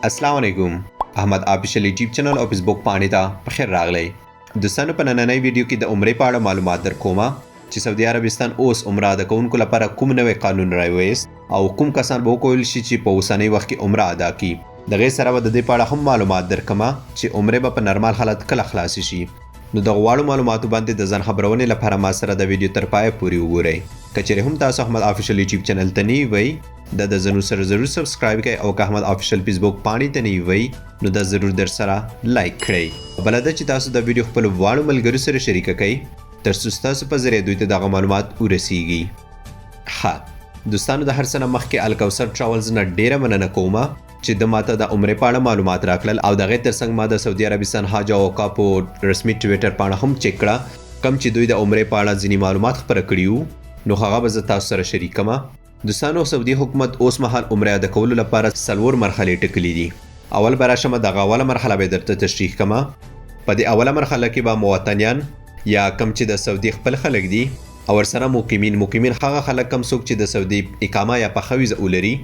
السلام علیکم، احمد آفیشل یوټیوب چینل او فیسبوک پاڼې ته په خیر راغلی. دوستانو، په نننۍ ویډیو کې د عمرې په اړه معلومات در کومه چې سعودي عربستان اوس عمره ادا کوونکو لپاره کوم نوی قانون راویست او کوم کسان به وکول شي چې په اوسنۍ وخت کې عمره ادا کړي. دغې سره به د دې په اړه هم معلومات درکمه چې عمرې به په نرمال حالت کله خلاصې شي. نو دغو واړو معلوماتو باندې د ځان خبرونې لپاره ما سره د ویډیو تر پایه پورې وګورئ. که چېرې هم تاسو احمد آفیشل یوټیوب چینل ته نه وئ، دا د ځنو سره ضرور سبسکرایب کړئ او که احمد آفیشل فیسبوک پاڼې ته نه وئ، نو دا ضرور در سره لایک کړئ. بله دا چې تاسو دا ویډیو خپلو واړو ملګرو سره شریکه کړئ، تر څو ستاسو په ذریعه دوی ته دغه معلومات ورسیږي. ښه دوستانو، د هر څه نه مخکې الکوثر ټراولز نه ډیره مننه کوم چې د ماته د عمرې په اړه معلومات راکړل، او دغې ترڅنګ ما د سعودي عربستان حج او اوقافو رسمي ټویټر پاڼه هم چک کړه، کم چې دوی د عمرې په اړه ځینې معلومات خپره کړي وو، نو هغه به زه تاسو سره شریک کړم. دوستانو، سعودي حکومت اوس مهال عمرې ادا کولو لپاره 4 مرحلې ټکلې دي. اول به راشم، دغه اوله مرحله به درته تشریح کړم. په دې اوله مرحله کې به موطنیان یا کم چې د سعودي خپل خلک دي او ورسره مقیمین، مقیمین هغه خلک کم څوک چې د سعودي اقامه یا پخه ویزه ولري،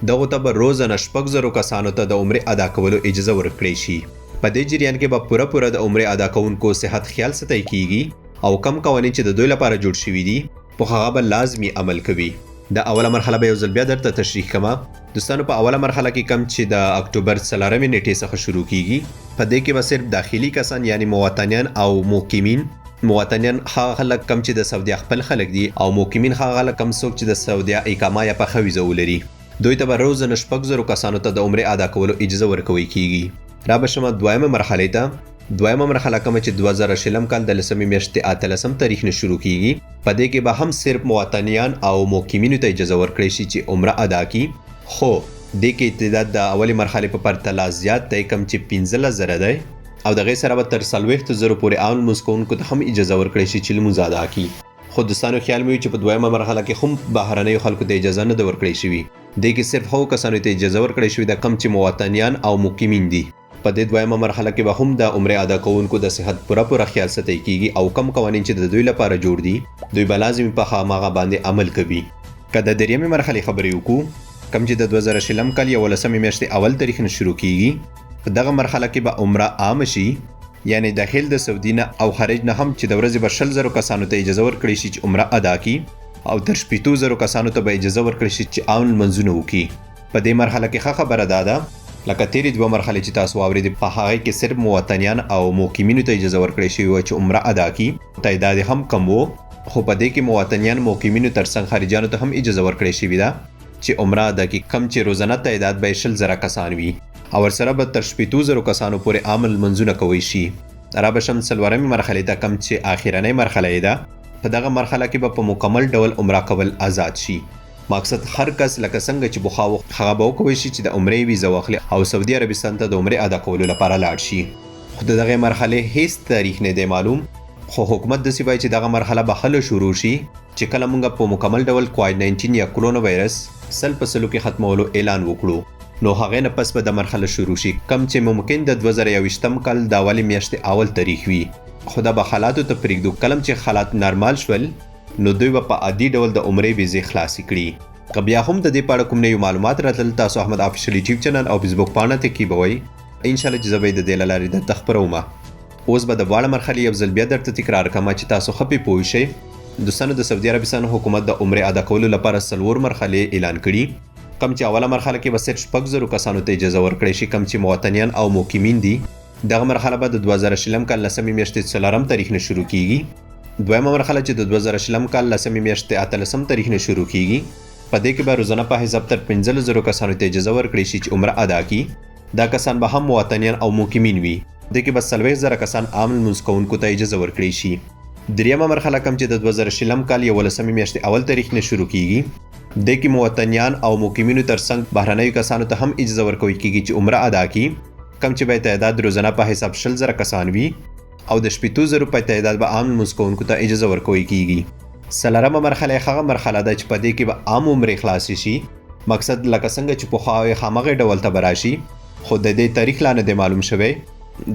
دغو ته به روزانه 6000 کسانو ته د عمرې ادا کولو اجازه ورکړی شي. په دې جریان کې به پوره پوره د عمرې ادا کوونکو صحت خیال ساتل کیږي او کم قوانین چې د دوی لپاره جوړ شوي دي، په هغه به لازمي عمل کوي. د اوله مرحله به یو ځل بیا درته تشریح کړم. دوستانو، په اوله مرحله کې کم چې د اکتوبر 4مې نیټې څخه شروع کیږي، په دې کې به صرف داخلي کسان یعنی موطنیان او مقیمین، موطنیان هغه خلک کم چې د سعودیا خپل خلک دي او مقیمین هغه خلک کم څوک چې د سعودیا اقامه یا پخه ویزه ولري، دوی ته به روزانه 6000 کسانو ته د عمرې ادا کولو اجازه ورکوي کیږي. را به شم دویمه مرحلې ته. دویمه مرحله کومه چې 2020 کال د 10مې میاشتې 18 تاریخ نه شروع کیږي، په دې کې به هم صرف موطنیان او مقیمینو ته اجازه ورکړی شي چې عمره ادا کړي، خو دې کې تعداد د اولې مرحلې په پرتله زیات دی، کم چې 15,000 دی، او دغې سره به تر 40,000 پورې عام لمونځ کوونکو ته هم اجازه ورکړی شي چې لمونځ ادا کړي. خو دوستانو، خیال مې وي چې په دویمه مرحله کې هم بهرنیو خلکو ته اجازه نه ده ورکړی شوي. دې کې صرف هغو کسانو ته اجازه ورکړی شوې ده کم چې موطنیان او مقیمین دي. په دې دویمه مرحله کې به هم د عمرې ادا کوونکو د صحت پوره پوره خیال ساتل کیږي او کم قوانین چې د دوی لپاره جوړ دي، دوی به لازمي په هماغه باندې عمل کوي. که د دریمې مرحلې خبرې وکړو، کم چې د 2020 کال 11مې میاشتې اول تاریخ نه شروع کیږي، په دغه مرحله کې به عمره عامه شي، یعنی داخل د سعودي نه او خارج نه هم، چې د ورځې به 20,000 کسانو ته اجازه ورکړی شي چې عمره ادا کړي او تر 60,000 کسانو ته به اجازه ورکړی شي چې عام لمونځونه وکړي. په دې مرحله کې ښه خبره دا ده، لکه تېرې دوه مرحلې چې تاسو واورېدې، په هغې کې صرف موطنیان او مقیمینو ته اجازه ورکړی شوې وه چې عمره ادا کړي، تعداد یې هم کم و، خو په دې کې موطنیان مقیمینو ترڅنګ خارجیانو ته هم اجازه ورکړی شوې ده چې عمره ادا کړي، کم چې روزانه تعداد به یې 20,000 کسان وي او ورسره به تر 60,000 کسانو پورې عام لمونځونه کوی شي. را به شم څلورمې مرحلې ته، کم چې آخرنۍ مرحله یې ده. په دغه مرحله کې به په مکمل ډول عمره کول آزاد شي. مقصد هر کس لکه څنګه چې پخوا و، هغه به وکولی شي چې د عمرې ویزه واخلي او سعودي عربستان ته د عمرې ادا کولو لپاره لاړ شي. خو د دغې مرحلې هیڅ تاریخ نه دی معلوم، خو حکومت داسې وایي چې دغه مرحله به هله شروع شي چې کله موږ په مکمل ډول کوویډ 19 یا کرونا وایرس 100% کې ختمولو اعلان وکړو، نو هغې نه پس به دا مرحله شروع شي، کم چې ممکن د 2021 کال د اولې میاشتې اول تاریخ وي. خو دا به حالاتو ته پرېږدو، کله چې حالات نارمال شول نو دوی به په عادي ډول د عمرې ویزې خلاصې کړي. که بیا هم د دې په اړه کوم نوي معلومات راتلل، تاسو احمد آفیشل یوټیوب چینل او فیسبوک پاڼه تعقیبوئ، انشاءالله چې زه به یې د دې له لارې درته خپروم. اوس به د دواړه مرحلې یو ځل بیا درته تکرار کړم چې تاسو ښه پرې پوه شئ. دوستانو، د سعودي عربستان حکومت د عمرې ادا کولو لپاره 4 مرحلې اعلان کړي، کم چې اوله مرحله کې به صرف 6000 کسانو ته اجازه ورکړی شي، کم چې موطنیان او مقیمین دي. دغه مرحله به د 2020 کال 10مې میاشتې 4 تاریخ نه شروع کیږي. دویمه مرحله چې د 2020 کال 10مې میاشتې 18 تاریخ نه شروع کیږي، په دې کې به روزانه په حساب تر 15,000 کسانو ته اجازه ورکړی شي چې عمره ادا کړي. دا کسان به هم موطنیان او مقیمین وي. دې کې به 40,000 کسان عام لمونځ کوونکو ته اجازه ورکړی شي. دریمه مرحله کم چې د 2020 کال 11مې میاشتې اول تاریخ نه شروع کیږي، دې کې موطنیان او مقیمینو ترڅنګ بهرنیو کسانو ته هم اجازه ورکول کیږي چې عمره ادا کړي، کم چې به تعداد روزانه په حساب 20,000 کسان وي او د 60,000 په تعداد به عام لمونځ کوونکو ته اجازه ورکول کیږي. څلورمه مرحله هغه مرحله ده چې په دې کې به عام عمرې خلاصې شي. مقصد لکه څنګه چې پخوا وې هماغې ډول ته به راشي، خو د دې تاریخ لا نه دی معلوم شوی.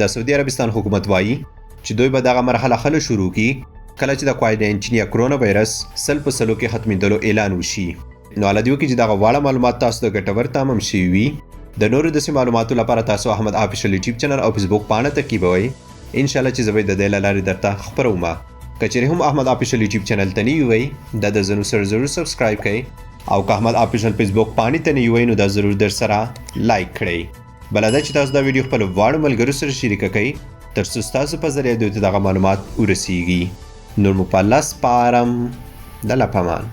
د سعودي عربستان حکومت وایي چې دوی به دغه مرحله هله شروع کړي کله چې د کوویډ 19 یا کرونا وایرس 100% کې ختمېدلو اعلان وشي. نو الله دې وکړي چې دغه واړه معلومات تاسو ته ګټور تمام شوي وي. د نورو داسې معلوماتو لپاره تاسو احمد آفیشل یوټیوب چینل او فیسبوک پاڼه تعقیبوئ. ان شاء الله چې زه به د دې له لارې درته خپروم. که چېرې هم احمد آفیشل یوټیوب چینل ته نه یوئ، دا د ضرور سره ضرور سبسکرایب کړئ او که احمد آفیشل فیسبوک پاڼې ته نه یوئ نو دا ضرور در سره لایک کړئ. بله دا چې تاسو دا ویډیو خپلو واړو ملګرو سره شریکه کړئ تر څو ستاسو په ذریعه دوی ته دغه معلومات ورسیږي. نور مو په الله سپارم، د الله په امان.